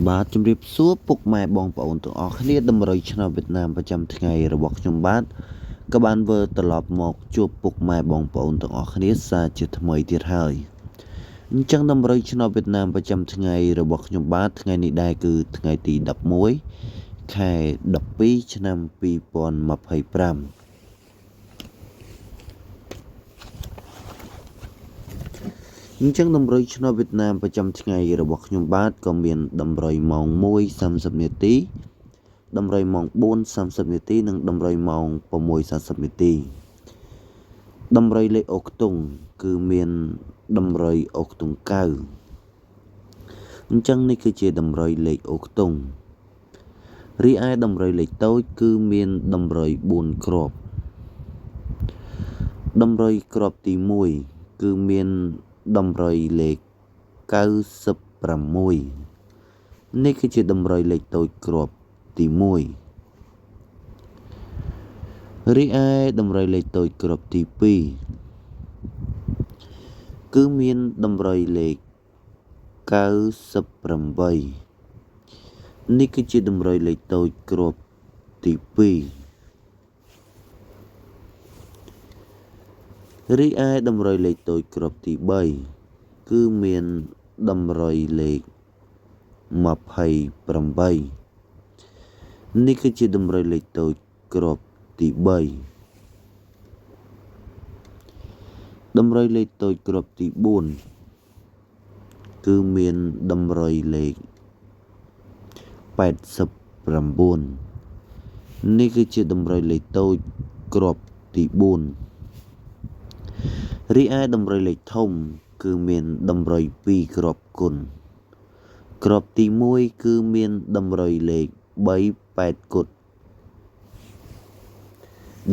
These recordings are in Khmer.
បាទជំរាបសួរពុកម៉ែបងប្អូនទាំងអស់គ្នាតម្រុយឆ្នោតវៀតណាមប្រចាំថ្ងៃរបស់ខ្ញុំបាទក៏បានវិលត្រឡប់មកជួបពុកម៉ែបងប្អូនទាំងអស់គ្នាសាជាថ្មីទៀតហើយអញ្ចឹងតម្រុយឆ្នោតវៀតណាមប្រចាំថ្ងៃរបស់ខ្ញុំបាទថ្ងៃនេះដែរគឺថ្ងៃទី11ខែ12ឆ្នាំ2025អញ្ចឹងតម្រុយឆ្នោតវៀតណាមប្រចាំថ្ងៃរបស់ខ្ញុំបាទក៏មានតម្រុយម៉ោង1:30នាទីតម្រុយម៉ោង4:30នាទីនិងតម្រុយម៉ោង6:30នាទីតម្រុយលេខអូខ្ទង់គឺមានតម្រុយអូខ្ទង់9អញ្ចឹងនេះគឺជាតម្រុយលេខអូខ្ទង់រីឯតម្រុយលេខតូចគឺមានតម្រុយ4គ្រាប់តម្រុយគ្រាប់ទី1គឺមានតម្រុយលេខ96នេះគឺជាតម្រុយលេខតូចគ្រាប់ទី1រីឯតម្រុយលេខតូចគ្រាប់ទី2គឺមានតម្រុយលេខ98នេះគឺជាតម្រុយលេខតូចគ្រាប់ទី2រីឯតម្រុយលេខតូចគ្រាប់ទី3គឺមានតម្រុយលេខ28នេះគឺជាតម្រុយលេខតូចគ្រាប់ទី3តម្រុយលេខតូចគ្រាប់ទី4គឺមានតម្រុយលេខ89នេះគឺជាតម្រុយលេខតូចគ្រាប់ទី4រីឯតម្រុយលេខធំគឺមានតម្រុយ2គ្រាប់គុណគ្រាប់ទី1គឺមានតម្រុយលេខ3 8គត់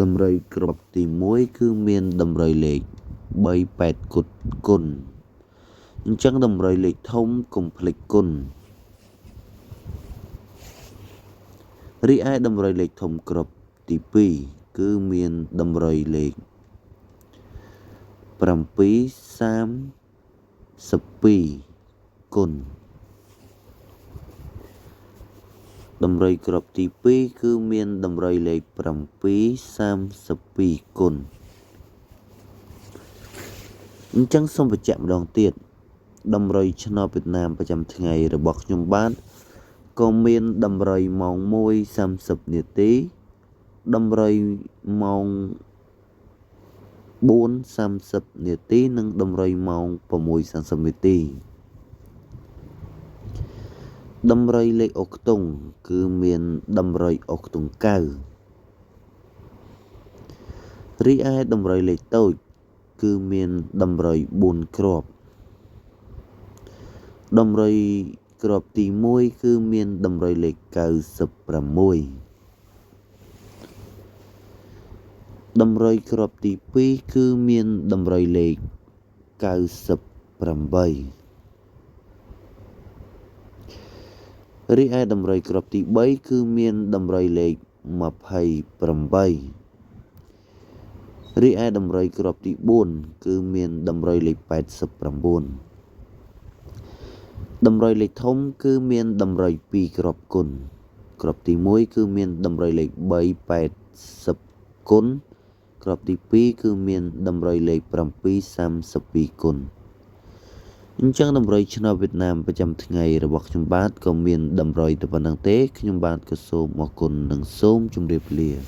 តម្រុយគ្រាប់ទី1គឺមានតម្រុយលេខ3 8គត់គុណអញ្ចឹងតម្រុយលេខធំកុំភ្លេចគុណរីឯតម្រុយលេខធំគ្រាប់ទី2គឺមានតម្រុយលេខ7 32គុណតម្រុយគ្រាប់ទី2គឺមានតម្រុយលេខ7 32គុណអញ្ចឹងសូមបញ្ជាក់ម្ដងទៀតតម្រុយឆ្នោតវៀតណាមប្រចាំថ្ងៃរបស់ខ្ញុំបាទក៏មានតម្រុយម៉ោង1:30នាទីតម្រុយម៉ោង4:30នាទីនិងតម្រុយម៉ោង6:30នាទីតម្រុយលេខអូខ្ទង់គឺមានតម្រុយអូខ្ទង់9រីឯតម្រុយលេខតូចគឺមានតម្រុយ4គ្រាប់តម្រុយគ្រាប់ទី1គឺមានតម្រុយលេខ96តម្រុយគ្រាប់ទី2គឺមានតម្រុយលេខ98រីឯតម្រុយគ្រាប់ទី3គឺមានតម្រុយលេខ28រីឯតម្រុយគ្រាប់ទី4គឺមានតម្រុយលេខ89តម្រុយលេខធំគឺមានតម្រុយ2គ្រាប់គុណគ្រាប់ទី1គឺមានតម្រុយលេខ3 80គុណគ្រាប់ទី2គឺមានតម្រុយលេខ7 32គុណអញ្ចឹងតម្រុយឆ្នោតវៀតណាមប្រចាំថ្ងៃរបស់ខ្ញុំបាទក៏មានតម្រុយតែប៉ុណ្្នឹងទេខ្ញុំបាទក៏សូមអរគុណនិងសូមជម្រាបលា។